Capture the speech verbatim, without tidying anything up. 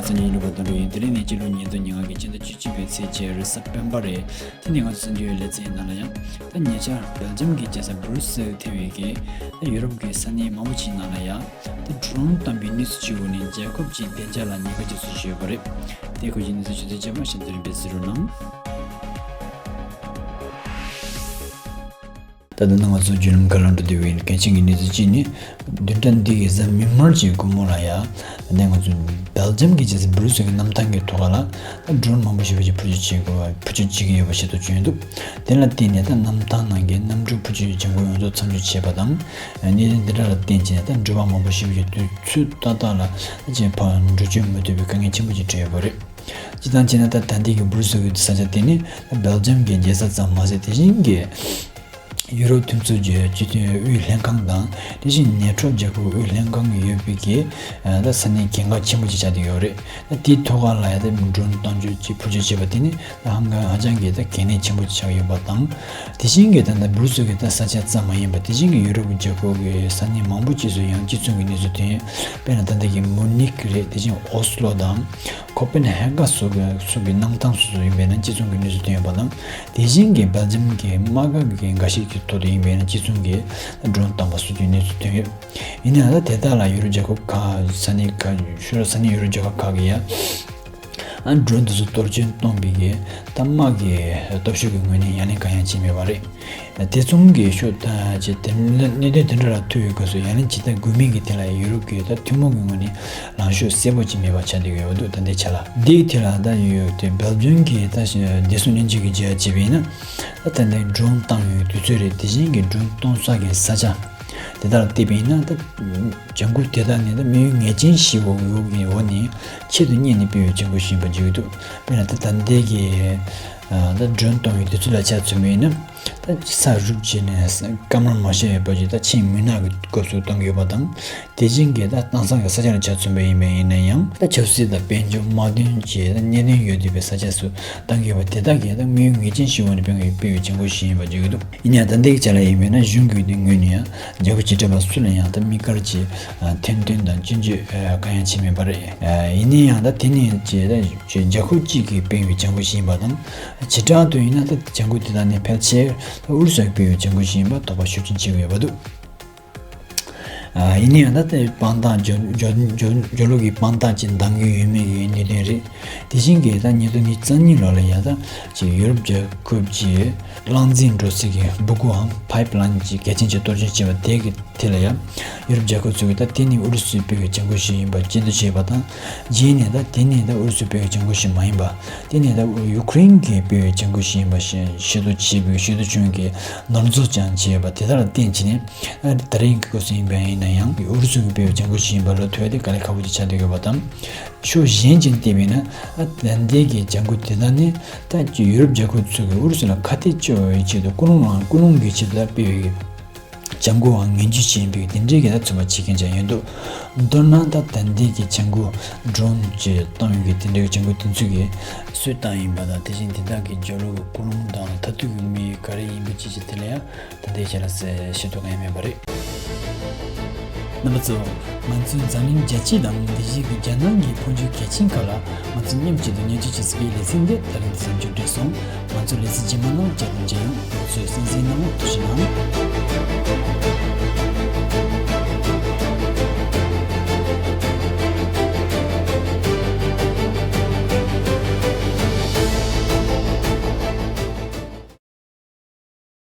གསན་མཁན་ལྷན་རྒྱས་ཚང་མ་ལོ་བདེ་ལེགས། དེ་རིང་ནི་སྤྱི་ལོ་ཉིས་སྟོང་ཉེར་ལྔ་གི་སྤྱི་ཟླ་བཅུ་གཅིག་པའི་ཚེས་བརྒྱད་རེས་གཟའ་སྤེན་པ་རེད། དེ་ནི་ང་ཚོ་གསར་འགྱུར་ལེ་ཚན་ནང་ལ་ཡང་ད་ཉེ་ཆར་སྦེལ་ཇམ་གྱི་རྒྱལ་ས་སྦུ་རུ་སེལ་ཐེ་བའི་གི་ད་ཡུ་རོབ་ཀྱི་ས་གནས་མང་པོ་ཞིག་ནང་ལ་ཡང་ད་ཌོ་རོན་བཏང་བའི་གནས་ཚུལ་ཅིག་འོག་ནས་རྒྱལ་ཁབ་ཀྱི་བདེ་འཇགས་ལ་ཉེན་ཁ་ཅིག་བཟོ་བཞིན་ཡོད་པ་རེད། དེ་སྐོར་གྱི་གནས་ཚུལ་ཞིབ་ཕྲ་ཅིག་མ་ཤེས་དེ་རིང་སྦས་གསལ་རོགས་གནང་། ད་ལྟ་ང་ཚོ་བརྒྱུད་ལམ་ཁག་ལ་འགྲོ་བསྡད་པའི་གལ་ཆེན་གྱི་གནས་ཚུལ་གཅིག་ནི། བདུན་ཕྲག་འདི་གི་གཟའ་མིག་དམར་གྱི་དགོང་མོ་ལ་ཡ། ད་ལྟ་ང་ཚོ་སྦེལ་ཇམ་གྱི་རྒྱལ་ས་སྦུ་རུ་སེལ་གྱི་གནམ་ཐང་གི་ཐོག་ལ། ད་ཌོ་རོན་མང་པོ་ཞེ་པོ་ཅིག་འཕུར་སྐྱོད་བྱེད་དགོས་པ་འཕུར་སྐྱོད་བྱེད་ཀྱི་ཡོད་པ་ཤེས་རྟོགས་བྱུང་ཡོད་འདུག་དེ་ལ་བརྟེན་ནས་ད་གནམ་ཐང་ནང་གི་གནམ་གྲུ་འཕུར་སྐྱོད་བྱེད་མཁན་ཡོངས་རྫོགས་མཚམས་འཇོག་བྱས་པ་དང་། གནད་དོན་འདི་འདྲ་ལ་བརྟེན་བྱས་ད་འགྲུལ་པ་མང་པོ་ཞེ་པོ་ཅིག་དུས་ཚོད་ཏག་ཏག་ལ་ད་ཅིག་ཕར་འགྲུལ་སྐྱོད་མི་ཐུབ་པའི་དཀའ་ངལ་ཆེན་པོ་ཅིག་འཕྲད་ཡོད་པ་རེད། སྤྱིར་བཏང་བྱས་ན་ད་ད་ལྟའི་གི་སྦུ་རུ་སེལ་གྱི་ས་ཆ་དེ་ནི་སྦེལ་ཇམ་གྱི་རྒྱལ་ས་ཙམ་མ་ཟད་དེ་བཞིན་གྱི་ཡུ་རོབ་མཐུན་ཚོགས་ཀྱི་སྤྱི་མཐུན་དབུས་ལྷན་ཁང་དང་དེ་བཞིན་ནེ་ཊོ་རྒྱལ་ཁབ་དབུས་ལྷན་ཁང་ཡོད་པའི་གི་ད་ས་གནས་གལ་འགངས་ཆེན་པོ་ཅིག་ཆགས་བསྡད་ཡོད་རེད། ད་དེའི་ཐོག་ཁ་ལ་ཡ་ད་ཌོ་རོན་གཏོང་རྒྱུ་ཅིག་འཕུར་སྐྱོད་བྱས་པ་དེ་ནི་ད་ཧང་ག་ཧ་ཅང་གི་ད་གལ་གནད་ཆེན་པོ་ཅིག་ཆགས་ཡོད་པ་དང་། དེ་བཞིན་གྱི་ད་ལྟ་སྦུ་རུ་སེལ་གྱི་ད་ས་ཆ་ཙམ་མ་ཡིན་པར་དེ་བཞིན་གྱི་ཡུ་རོབ་ཀྱི་རྒྱལ་ཁབ་ཀྱི་ས་གནས་མང་པོ་ཅིག་སུ་ཡང་གཅིག་མཚུངས་ཀྱི་གནས་ཚུལ་ཐོན་ཡོད། དཔེར་ན་ད་ལྟ་གི་མུ་ནིག་རེད། དེ་བཞིན་ཨོ་སི་ལོ་དང་། ཁོ་པེན་ཧེ་ག་སོགས་ཀྱི་སོགས་ཀྱི་གནམ་ཐང་སོ་སོ་ཡིན་པས་ན་གཅིག་མཚུངས་ཀྱི་གནས་ཚུལ་ཐོན་ཡོད་པ་དང་། དེ་བཞིན་གྱི་སྦེལ་ཇམ་གྱི་དམག་སྒར་གྱི་འགའ་ཞིག་གི་ཐོག་ཏུ་ཡིན་པས་ན་གཅིག་མཚུངས་ཀྱི་ཌོ་རོན་བཏང་པ་སོགས་ཀྱི་གནས་ཚུལ་ཐོན་ཡོད། ཡིན་ན་ཡང་ད་དེ་དག་ལ་ཡུ་རོབ་རྒྱལ་ཁབ་ཁག་ས་གནས་ཁག་ཤོ་ར་ས་གནས་ཡུ་རོབ་རྒྱལ་ཁབ་ཁག་གི་ཡ་ཨ་ཌོ་རོན་དེ་ཚོ་གཏོར་སྐྱོན་གཏོང་བའི་གི་ད་དམག་གི་སྟོབས་ཤུགས་ཀྱི་ངོས་ནས་ཡ་ལན་གང་ཡང་བྱས་མེད་པ་རེད། དེ་མཚུངས་ཀྱི་ཤོག་ད་ཅེས་དེ་གནད་དོན་དེ་འདྲ་ལ་ཐུག་ཡོད་སྐབས་སུ་ཡ་ལན་ཇི་ལྟར་དགོས་མིན་གྱི་ཐད་ལ་ཡུ་རོབ་ཀྱི་ད་ཐུན་མོང་གི་ངོས་ནས་ལངས་ཕྱོགས་གསལ་པོ་ཅིག་མེད་པ་ཆགས་བསྡད་ཡོད་འདུག་ད་ལྟའི་ཆ་ལ་འདིའི་ཐད་ལ་ད་ཡོད་དེ་སྦེལ་ཇམ་གྱི་ད་བདེ་སྲུང་སྙན་ཞུ་གི་བརྗོད་ཡ་བྱས་པ་ཡིན་ན། ད་ད་ལྟའི་ཌོ་རོན་བཏང་ཡོད་དུས་ཚོད་རེད། དེ་བཞིན་གྱི་ཌོ་རོན་གཏོང་ས་གི་ས་ཆ་དེ་དག་ལ་བལྟས་པ་ཡིན་ན་ད་ལྗང་ཁུ་དེ་དག་ནི་ད་དམིགས་ཡུལ་ངེས་ཅན་ཞིག་འོག་གི་འོག་ནས་ཆེད་དུ་གཉེར་ནས་སྤེལ་བའི་ལྗང་ཁུ་ཞིག་ཡིན་པ་བརྗོད་ཀྱི་འདུག་དཔེར་ན་ད་ད་ལྟའི་གི་ད་ཌོ་རོན་གཏོང་བའི་དུས་ཚོད་ལ་ཆ་མཚོན་པ་ཡིན་ན། ད་ས་རུབ་བྱས་ནས་སྐམ་ར་མ་ཤར་བའི་བར་གྱི་ད་ཆེས་མུན་ནག་གི་སྐབས་སུ་གཏོང་གི་ཡོད་པ་དང་། དེ་བཞིན་གྱི་ད་གཏམ་བཟང་གི་ས་ཆ་ལ་ཆ་མཚོན་པ་ཡིན་པ་ཡིན་ན་ཡང་ད་ཆབ་སྲིད་དང་དཔལ་འབྱོར་དམག་དོན་བཅས་ད་གནད་དོན་ཡོད་བསྡད་པའི་ས་ཆ་སུ་གཏོང་གི་ཡོད་པ་དེ་དག་གི་ད་དམིགས་ཡུལ་ངེས་ཅན་ཞིག་འོག་ནས་སྤེལ་བའི་སྤེལ་བའི་ལྗང་ཁུ་ཞིག་ཡིན་པ་བརྗོད་ཀྱི་འདུག་ཡིན་ཡང་ད་ལྟའི་ཆ་ལ་ཡིན་པས་ན་གཞུང་གི་ངོས་ནས་ཡང་རྒྱལ་ཁབ་བྱེ་བྲག་པ་སུ་ལ་ཡང་ད་དམིགས་བཀར་གྱི་ཐེར་འདོན་དང་སྐྱོན་བརྗོད་གང་ཡང་བྱས་མེད་པ་རེད། ཡིན་ན་ཡང་ད་དེ་ནས་ཀྱི་ད་རྒྱལ་ཁབ་གཅིག་གིས་སྤེལ་བའི་ལྗང་ཁུ་ཞིག་ཡིན་པ་དང་། བྱེ་བྲག་ཏུ་ཡིན་ན་ད་ལྗང་ཁུ་དེ་དག་ནི་ཕལ་ཆེར་ཨུ་རུ་སུས་སྤེལ་བའི་ལྗང་ཁུ་ཞིག་ཡིན་པ་དོགས་པ་ཤུགས་ཆེན་བྱེད་ཀྱི་ཡོད་པ་འདུག་ཡིན་ན་ཡང་ད་ལྟའི་དཔང་རྟགས་འཇོག་འཇོག་འཇོག་འཇོག་ལུགས་ཀྱི་དཔང་རྟགས་ཅིག་འདང་གི་ཡོད་མེད་ཀྱི་གནད་དོན་རེད། དེ་བཞིན་གྱི་ད་ཉིས་སྟོང་ཉི་ཤུ་རྩ་གཉིས་ལོ་ལ་ཡང་ད་ཅིག་ཡུ་རོབ་རྒྱལ་ཁབ་ཀྱི་རླངས་འཛིན་འགྲོ་སའི་གི་སྦུ་གུའམ་pipeline་ཅིག་གལ་ཆེན་ཅིག་གཏོར་སྐྱོན་བྱས་པ་དེ་གི་དེ་ལ་ཡང་ཡུ་རོབ་རྒྱལ་ཁབ་ཚོ་གིས་ད་དེ་ནི་ཨུ་རུ་སུས་སྤེལ་བའི་ལྗང་ཁུ་ཞིག་ཡིན་པ་སྐྱོན་བརྗོད་བྱས་པ་དང་། རྗེས་ནས་ད་དེ་ནི་ད་ཨུ་རུ་སུས་སྤེལ་བའི་ལྗང་ཁུ་ཞིག་མ་ཡིན་པ། དེ་ནི་ད་ཡུ་ཀེ་རེན་གྱིས་སྤེལ་བའི་ལྗང་ཁུ་ཞིག་ཡིན་པ་ཤེས་ཤེས་རྟོགས་བྱས་པའི་ཤེས་རྟོགས་བྱུང་གི་ནོར་འཛོལ་ཀྱང་བྱས་པ་དེ་དག་ལ་བརྟེན་བྱས་ནས། ད་རིང་གི་སྐབས་སུ་ཡིན་པ་ཡིན་ན་ཡང་ཨུ་རུ་སུ་གིས་སྤེལ་བའི་ལྗང་ཁུ་ཞིག་ཡིན་པ་ལ་ཐོས་ཏེ་དཀའ་ལས་ཁག་པོ་ཅིག་ཆགས་བསྡད་ཡོད་པ་དང་། ཕྱོགས་གཞན་ཅིག་ནས་བལྟས་པ་ཡིན་ན། ད་ལྟའི་གི་ལྗང་ཁུ་དེ་དག་ནི་ད་ཡུ་རོབ་རྒྱལ་ཁབ་ཚོ་གིས་ཨུ་རུ་སུ་ལ་ཁ་གཏད་གཅོག་པའི་ཆེད་དུ་ཀུན་སློང་ལ་ཀུན་སློང་གི་ཆེད་དུ་ད་སྤེལ་བའི་ལྗང་ཁུའང་ངན་ཇུས་བྱེད་པའི་དེ་འདྲའི་གི་ད་རྩོད་པ་བྱེད་མཁན་ཅིག་ཡིན་འདུག་མདོར་ན་ད་ད་ལྟའི་གི་ལྗང་ཁུ་ཌོ་རོན་གྱི་གཏོང་ཡོང་གི་དེ་འདྲའི་གི་ལྗང་ཁུ་དེ་ཚོ་གིས་སུས་བཏང་ཡིན་པ་དང་དེ་བཞིན་དེ་དག་གི་འཇོག་ལུགས་ཀུན་སློང་དང་མཐར་ཐུག་གི་དམིགས་ཡུལ་ག་རེ་ཡིན་པ་ཅི་ཞིག་དེ་ལ་ཡང་ད་ལྟའི་ཆ་ལ་ཤེས་རྟོགས་གང་ཡང་མེད་པ་རེད། རྣམ་པ་ཚོ། ང་ཚོའི་འཛམ་གླིང་རྒྱལ་སྤྱི་དང་དེ་བཞིན་གྱི་རྒྱལ་ནང་གི་འཕོ་འགྱུར་གལ་ཆེན་ཁག་ལ་ང་ཚོ་མཉམ་གཅིག་ཏུ་ཉན་ཐོས་བྱེད་ཟེར་བའི་ལེ་ཚན་འདི་ད་རིང་འདི་ཙམ་མཇུག་སྒྲིལ་སོང་། ང་ཚོའི་ལེ་ཚན་རྗེས་མ་ནང་བསྐྱར་དུ་མཇལ་ཡོང་། ང་ཚོའི་གསན་གཟིགས་གནང་བར་ཐུགས་རྗེ་གནང་།